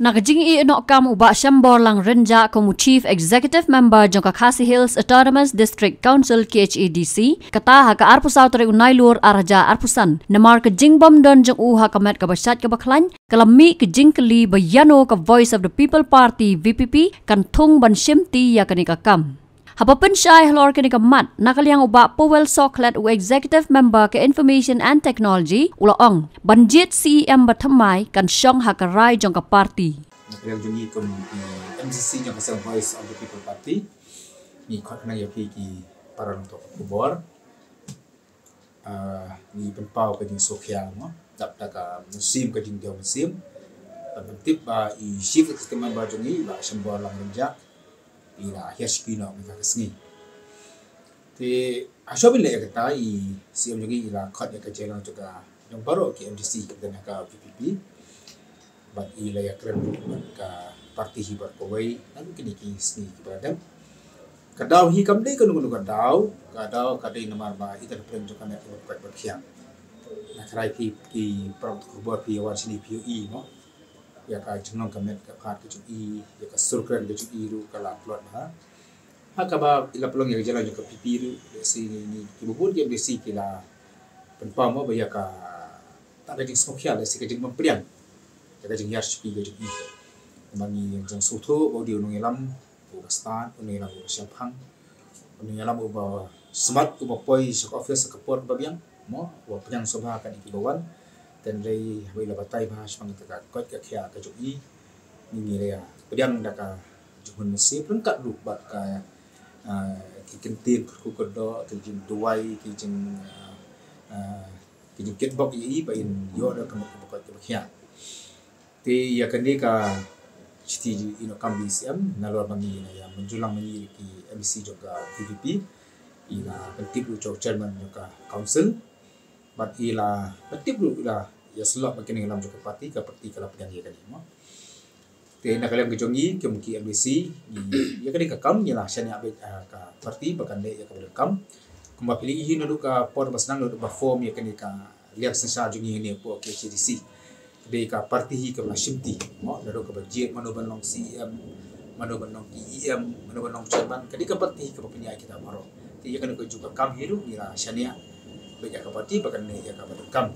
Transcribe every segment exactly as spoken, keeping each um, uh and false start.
Na ka jingïehnoh kam u Bah Shembor Langrinjah kum u Chief Executive Member jong ka Khasi Hills Autonomous District Council, K H A D C, kata ha ka arphew saw tarik u Nailur arhajar arphew san, namar ka jingbym don jong u ha ka met kaba shait kaba khlaiñ, ka la mih ka jingkylli ba ïano ka Voice of the People Party, V P P, kan thung ban shimti ïa kane ka kam. Haba pynshai halor kane ka mat, na ka liang u Bah Powell Sohkhlet, u Executive Member ka Information and Technology, u la ong ban jied C E M bathymmai kan shong ha ka rai jong ka party. Na ka liang jong ngi kum ki M C C jong ka seng Voice of the People Party, ngi khot khnang ïa phi ki para nongthoh khubor. Ah, ngi pynpaw ka jingsngewkhia mo, dap da ka mynsiem ka jingdiaw mynsiem. Ban pyntip ba i Chief Executive Member jong ngi, i Bah Shembor Langrinjah, i la hiar shuki noh mynta ka sngi. Te hashwa ban leh ïa kata, i C M jong ngi i la khot ïa ka jingïalang jong ka, jong baroh ki M D C kiba don ha ka V P P. Bad i la ïakren ruh bad ka party hi baroh kawei naduh kine ki sngi kiba la dep. Ka daw hi kam dei kano kano ka daw, ka daw ka dei namar ba i don ka pyrshah jong ka met kaba koit ba khiah. Na tharai ki, ki para nongthoh khubor phi ïa wan shane phi ïohi mo, ïa ka jinglong ka met ka phad ka jong i, ïa ka sur kren ka jong i ruh ka la tlot bha. Ha kaba i la pynlong ïa ka jingïalang jong ka V P P ruh, lehse ngi, ngi kiba bun ki M D C ki la pynpaw mo ba ïa kata ka jingsngewkhia, lehse ka jingbym pdiang ïa ka jinghiar shuki ka jong i. Namar ngi ïa jingsngewthuh ba u dei u nongïalam uba stad, u nongïalam uba shemphang, u nongïalam uba smat, uba poi sha ka office ha ka por kaba biang mo, uba pdiang sngewbha ïa kine kiba wan. Te hynrei haba i la batai bha shaphang kata ka koit ka khiah ka jong i, ngi, ngi la ïa pdiang da ka jinghun mynsiem ryngkat ruh bad ka, ah, ki kyntien kyrkhu kyrdoh, ki jingduwai, ki jing, ah, ah, ki jingkitbok ïa i ba in ïoh da ka met kaba koit kaba khiah. Te ïa kane ka shithi ïehnoh kam jong i C M, nalor ba ngi la ïa mynjur lang ma ngi ki M D C jong ka V P P, i la pyntip ruh jong u chairman jong ka council. Bad i la pyntip ruh, i la ïa sylloh ba kane ka lam jong ka party, ka party ka la pdiang ïa kane mo. Te na ka liang ka jong ngi kum ki M D C, ngi, ïa kane ka kam ngi la shaniah beit ha ka party ba kan leh ïa kaba donkam. Kumba phi la ïohi naduh ka por ba sdang, naduh ba form ïa kane ka liang synshar jong ngi hangne hapoh K H A D C, ka dei ka party hi kaba la shimti mo, naduh kaba jied mano ban long C E M, mano ban long T E M, mano ban long chairman, ka dei ka party hi kaba pynïaid kita baroh. Te ïa kane ka juh ka kam hi ruh ngi la shaniah beit ïa ka party ba kan leh ïa kaba donkam.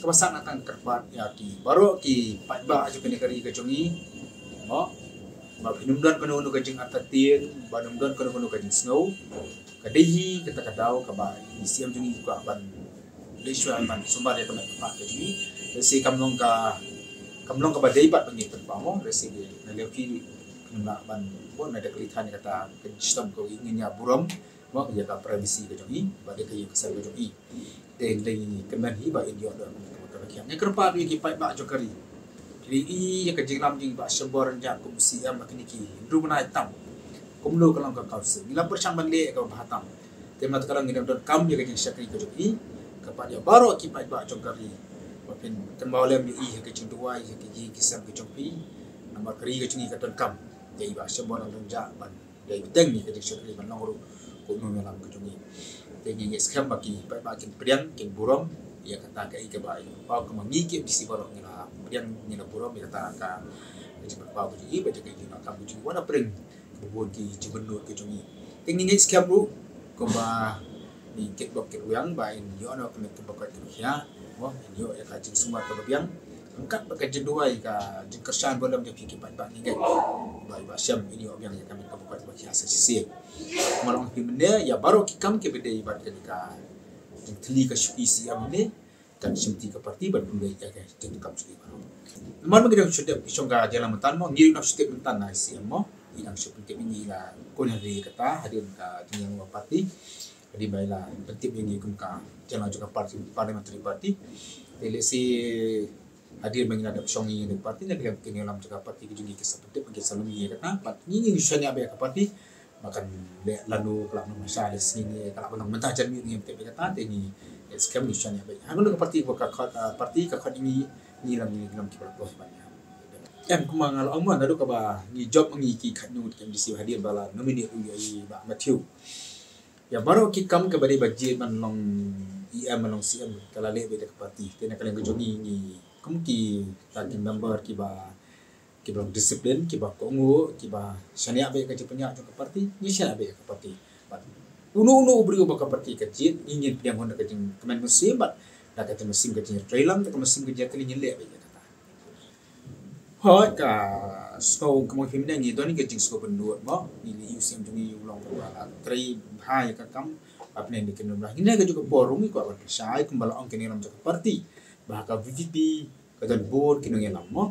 Kaba sah na tang kyrpad ïa ki baroh ki paidbah jong kane ka ri ka jong ngi mo, ba phin ym don kano kano ka jingartatien, ba ym don kano kano ka jingsngew. Ka dei hi kata ka daw kaba i C M jong ngi i kwah ban leit shuwa ban sumar ïa ka met ka phad ka jong ngi. Lehse kam long ka, kam long kaba dei pat ba ngi pynpaw mo, lehse na liang phi phin ym lah ban, bun na da ka leit than ïa kata ka jingshitom kaba ngin ïa burom mo, ïa ka privacy ka jong i bad ïa ka ïing ka sem ka jong i. Te hynrei ngi kyrmen hi ba in ïoh da ka met kaba khiah. Ngi kyrpad ïa ki paidbah jong ka ri, phi ïohi ïa ka jingïalam jong i Bah Shembor Langrinjah kum C E M ha kine ki hynriew bnai tam. Kumno ka long ka council, ngi la pyrshang ban leh ïa kaba bha tam. Te mynta ka long ngi dang donkam ïa ka jingshakri ka jong i. Kyrpad ïa baroh ki paidbah jong ka ri ba phin kynmaw lem ïa i ha ka jingduwai, ha ka ïing ki sem ka jong phi. Namar ka ri ka jong i ka donkam ïa i Bah Shembor Langrinjah ban dei bteng ïa ka jingshakri ban long ruh kum u nongïalam ka jong i. Te ngi ngeit skhem ba ki paidbah kin pdiang, kin burom ïa kata kaei kaba i pynpaw. Kumba ngi ki M D C baroh ngi la pdiang, ngi la burom ïa kata ka, ka jingpynpaw ka jong i bad ïa ka jingïalang kam ka jong i, wat la pyrshang kaba bun ki jingmynnud ka jong i. Te ngi ngeit skhem ruh kumba i kitbok kitwiang ba in ïoh noh ka met kaba koit kaba khiah mo, in ïoh ïa ka jingsumar kaba biang ryngkat bad ka jingduwai, ka jingkyrshan ba lem jong phi ki paidbah. Ngi ngeit ba i Bah Shem in ïoh biang ïa ka met kaba koit kaba khiah sa shisien. Kumba long phi mynne, ïa baroh ki kam kiba dei bad kane ka jingthylli ka shuki C E M ne, kan shimti ka party ban pynleit ïa ka jingdonkam jong ngi baroh. Namar ba ngi dang shu dep shong ka jingïalang mynta mo, ngi dang shu tip mynta na i C E M mo, i dang shu pyntip ïa ngi, i la khot ïa ngi kata hadien ka jingïalang ka party. Hadien ba i la pyntip ïa ngi kum ka jingïalang jong ka party, parliamentary party. Te lehse hadien ba ngi la dep shong ïa ka party, na ka liang ka jingïalang jong ka party ka jong ngi ki sa pyntip, ki sa lum ïa kata. Bad ngi, ngi shaniah beit ïa ka party ba kan leh lano, ka lah ban long mynta sha ka sngi ne ka lah ban long mynta janmiet, ngim tip ïa kata. Te ngi, eh, skhem ngi shaniah beit. Hangno ka party ba ka khot, ah, party ka khot ïa ngi, ngi lam, ngi lam kiba la poi ban ïa. Em, kumba nga la ong mo, naduh kaba ngi jop ma ngi ki khadduh ki M D C hadien ba la nominate ruh ïa i Bah Matthew. Ïa baroh ki kam kaba dei ba jied ban long E M, ban long C M, ka la leh beit da ka party. Te na ka liang ka jong ngi, ngi kum kita ki member kiba kiba long discipline, kiba kohnguh, kiba shaniah bad ka jingpynïaid jong ka party, ngi shaniah bad ka party. Bad uno uno u briew ba ka party ka jied, ngi ngin pdiang hok da ka jingkmen mynsiem bad da ka jingmynsiem ka jingïatreilang, da ka mynsiem ka jingïatreilang ngin leh bad ïa kata. Hooid, ka sngew kumno phi mynne, ngi don ka jingsngewbha bun mo, ngi, ngi, u siem jong ngi u long kaba la trei bha ïa ka kam, ba pynne ngi kynmaw bha. Ngi ne ka juk ka por ruh ngi kwah ban pynshai kumba la ong ki nongïalam jong ka party ba ka V P P ka don bun ki nongïalam mo.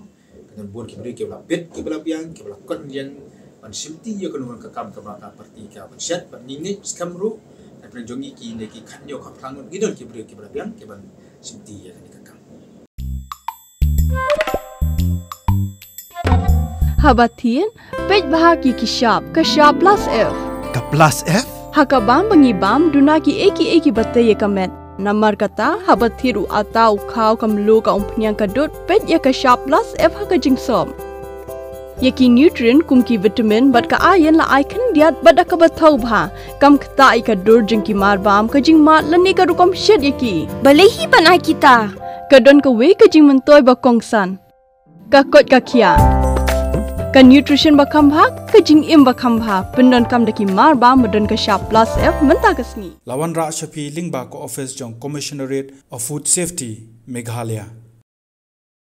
Ka don bun ki briew kiba la bit, kiba la biang, kiba la kot ïeng ban shimti ïa kano kano ka kam kaba ka party ka ban shet, bad ngi ngeit skhem ruh na pdeng jong ngi ki ne ki khatñiew khatphra ngut ngi don ki briew kiba la biang ki ban shimti ïa kane ka kam. Haba thied, peit bha ïa ki shap, ka shap plus F. Ka plus F? Ha ka bam ba ngi bam, duna kiei kiei kiba tei ïa ka met. Namar kata, haba thied u atta, u khaw, ka mluh, ka umphniang, ka dud, peit ïa ka shap plus F ha ka jingsop. Ïa ki nutrient kum ki vitamin bad ka iron la ai khyndiat bad da kaba thaw bha. Kam ktah ïa ka dur jong ki marbam, ka jingmad lane ka rukom shet ïa ki. Balei hi ban ai kita? Ka don kawei ka jingmyntoi ba kongsan. Ka koit ka khiah. Ka nutrition ba kham bha, ka jingim ba kham bha, pyndonkam da ki marbam ba don ka shap plus F mynta ka sngi. La wanrah sha phi lyngba ka office jong Commissionerate of Food Safety, Meghalaya.